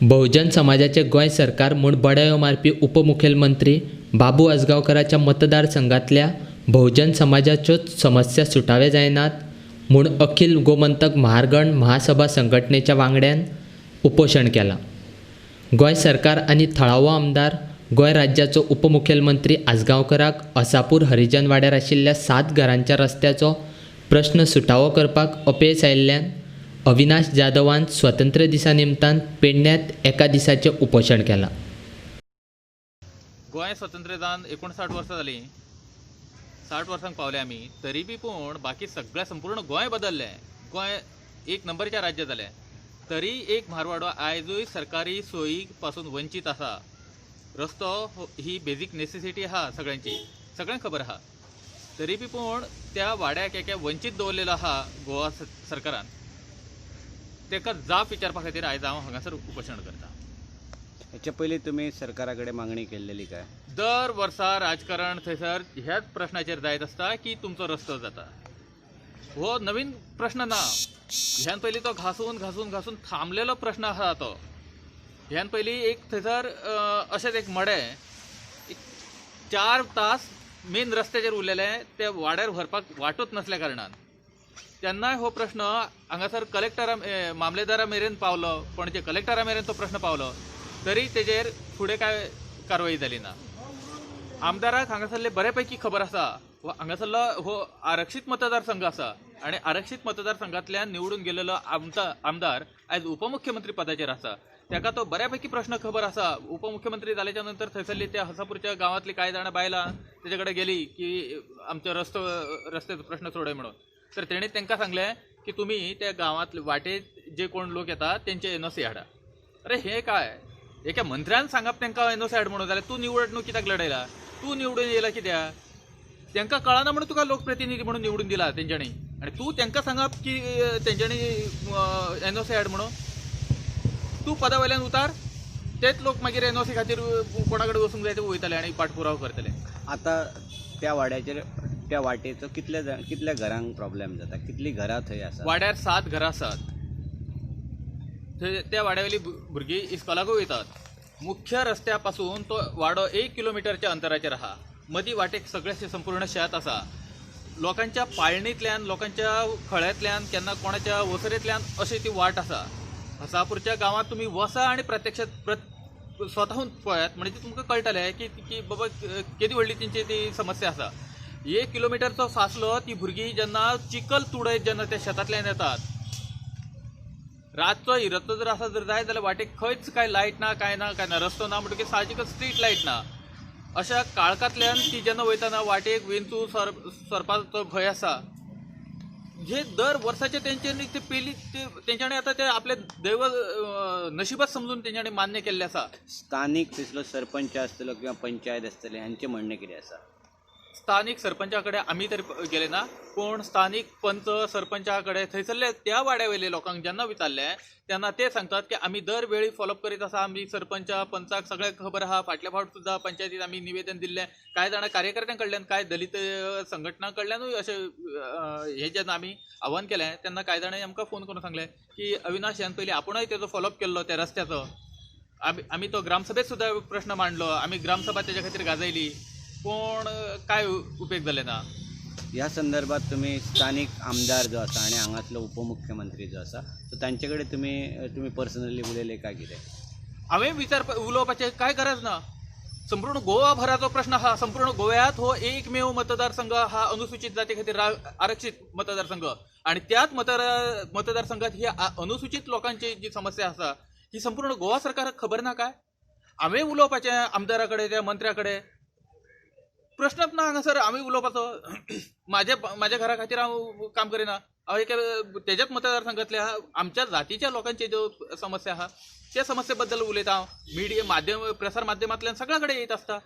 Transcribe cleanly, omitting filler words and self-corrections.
बहुजन समाजाचे गोंय सरकार म्हूण बडायो मारपी उपमुखेलमंत्री बाबू आजगांवकाराच्या मतदारसंघांतल्या बहुजन समाजाच्योच समस्या सुटावे जायनात म्हूण अखील गोमंतक महारगण महासभा संघटनेच्या वांगड्यान उपोशण केलां. गोंय सरकार आनी थळावो आमदार गोंय राज्याचो उपमुखेलमंत्री आजगांवकाराक असापूर हरिजन वाड्यार आशिल्ल्या 7 घरांच्या रस्त्याचो प्रश्न सुटावो करपाक अपेस आयिल्ल्यान अविनाश जाधवान स्वतंत्र दिसा निमतान पेडण्यांत एका दिसाचें उपोशण केलां. गोंय स्वतंत्र जावन 59 वर्सां जालीं, 60 वर्सांक पावले आमी, तरी बी पूण बाकी सगळें संपूर्ण गोंय बदललें, गोंय एक नंबरचें राज्य जालें, तरी एक म्हारवाडो आयजूय सरकारी सोयी पासून वंचीत आसा. रस्तो ही बेजीक नेसेसिटी आहा सगळ्यांची, सगळ्यांक खबर आहा, तरी बी पूण त्या वाड्याक एके वंचीत दवरलेलो आहा गोवा सरकारान. ताका जाप विचारपा खातीर आयज हांव हांगासर उपोशण करता. हेचे पयलीं तुमी सरकारा कडेन मागणी केल्लेली काय? दर वर्सा राजकारण थंयसर ह्याच प्रश्नाचेर जायत आसता की तुमचो रस्तो जाता. हो नवीन प्रश्न ना, ह्यान पयलीं तो घासून घासून घासून थांबलेलो प्रश्न आसा तो. ह्यान पयलीं एक थंयसर अशेंच एक मडें एक 4 तास मेन रस्त्याचेर उरलेलें, ते वाड्यार व्हरपाक वाटूच नासल्या कारणान तेन्नाय हो प्रश्न हांगासर कलेक्टरा मामलेदारा मेरेन पावलो, पणजे कलेक्टरा मेरेन तो प्रश्न पावलो, तरी तेजेर फुडें कांय कारवाई जाली ना. आमदाराक हांगासरले बरे पैकी खबर आसा, हांगासरलो हो आरक्षीत मतदारसंघ आसा आनी आरक्षीत मतदारसंघांतल्यान निवडून गेलेलो आमदार आयज उपमुख्यमंत्री पदाचेर आसा, ताका तो बऱ्यापैकी प्रश्न खबर आसा. उपमुख्यमंत्री जाल्याच्या नंतर थंयसरली त्या हसापूरच्या गांवांतली कांय जाणां बायलां तेजे कडेन गेली की आमचो रस्त्याचो प्रश्न सोडय म्हणून, तर तेणी तांकां सांगलें की तुमी त्या गांवांतले वाटेत जे कोण लोक येतात तेंचे एनओसी हाडा. अरे हे काय, एका मंत्र्यान सांगप तांकां एनओसी हाड म्हणून, जाल्यार तूं निवडणूक कित्याक लढयला, तूं निवडून येयला कित्याक, तांकां कळना म्हणून तुका लोकप्रतिनिधी म्हणून निवडून दिला तेंच्यांनी, आनी तूं तांकां सांगप की तेंच्यांनी एनओसी हाड म्हणून, तूं पदा वयल्यान उतार, तेच लोक मागीर एनओसी खातीर कोणा कडेन वचूंक जाय ते वयतले आनी पाठपुरावो करतले. आतां त्या वाड्याचेर त्या वाटेचो कितल्या घरांक प्रॉब्लेम जाता, कितलीं घरां थंय आसा? वाड्यार 7 घरां आसात. थंय त्या वाड्या वयलीं भुरगीं इस्कॉलाकूय वयतात. मुख्य रस्त्या पासून तो वाडो 1 किलोमिटरच्या अंतराचेर आहा. मदीं वाटेक सगळें संपूर्ण शेत आसा. लोकांच्या पाळणींतल्यान, लोकांच्या खळ्यांतल्यान, केन्ना कोणाच्या वसरेंतल्यान अशी ती वाट आसा. हसापूरच्या गांवांत तुमी वसा आनी प्रत्यक्ष स्वताहून पळयात, म्हणजे तुमकां कळटलें की बाबा केदी व्हडली तेंची ती समस्या आसा. 1 किलोमिटरचो फासलो ती भुरगीं जेन्ना चिकल तुडयत जेन्ना त्या शेतांतल्यान येतात, रातचो इरतो जर आसा जर जाय जाल्यार वाटेक खंयच कांय लायट ना, कांय ना, कांय ना, रस्तो ना, म्हणटकीर साहजिकच स्ट्रीट लायट ना. अशा काळखांतल्यान ती जेन्ना वयतना वाटेक विंचू सरपाचो भंय आसा. हे दर वर्साचे तेंच्यांनी ते पेली तेंच्यांनी आतां ते आपले दैव नशिबात समजून तेंच्यांनी मान्य केल्लें आसा. स्थानीक थंयसलो सरपंच आसतलो किंवा पंचायत आसतली, हांचें म्हणणें कितें आसा? स्थानीक सरपंचा कडेन आमी तरी गेले ना, पूण स्थानीक पंच सरपंचा कडेन थंयसरले त्या वाड्या वयले लोकांक जेन्ना विचारलें तेन्ना ते सांगतात की आमी दर वेळी फॉलोअप करीत आसा, आमी सरपंच पंचाक सगळें खबर आहा. फाटल्या फावट सुद्दां पंचायतीन आमी निवेदन दिल्लें, कांय जाणां कार्यकर्त्यां कडल्यान, कांय दलित संघटनां कडल्यानूय अशें हें जेन्ना आमी आव्हान केलें तेन्ना कांय जाणांनी आमकां फोन करून सांगलें की अविनाश ह्यान पयलीं आपुणूय तेजो फॉलोअप केल्लो त्या रस्त्याचो. आमी तो ग्रामसभेत सुद्दां प्रश्न मांडलो, आमी ग्रामसभा तेज्या खातीर गाजयली, पूण कांय उपेग जालें ना. ह्या संदर्भात तुमी स्थानीक आमदार जो आसा आनी हांगासलो उपमुख्यमंत्री जो आसा, सो तांचे कडेन तुमी पर्सनली उलयले काय कितें? हांवें विचार उलोवपाचें कांय गरज ना. संपूर्ण गोवा भराचो प्रश्न आहा. संपूर्ण गोव्यांत हो एकमेव मतदारसंघ हा अनुसूचित जाती खातीर आरक्षीत मतदारसंघ, आनी त्याच मतदारसंघात ही अनुसूचित लोकांची जी समस्या आसा ही संपूर्ण गोवा सरकाराक खबर ना काय? हांवें उलोवपाचें आमदारा कडेन, त्या मंत्र्या कडेन प्रश्नच ना हांगासर. आमी उलोवपाचो म्हाज्या घरा खातीर हांव काम करिना. हांव एका तेज्याच मतदारसंघातल्या आमच्या जातीच्या लोकांची ज्यो समस्या आहा त्या समस्ये बद्दल उलयता हांव. मिडिया माध्यम, प्रसार माध्यमांतल्यान सगळ्या कडेन येत आसता.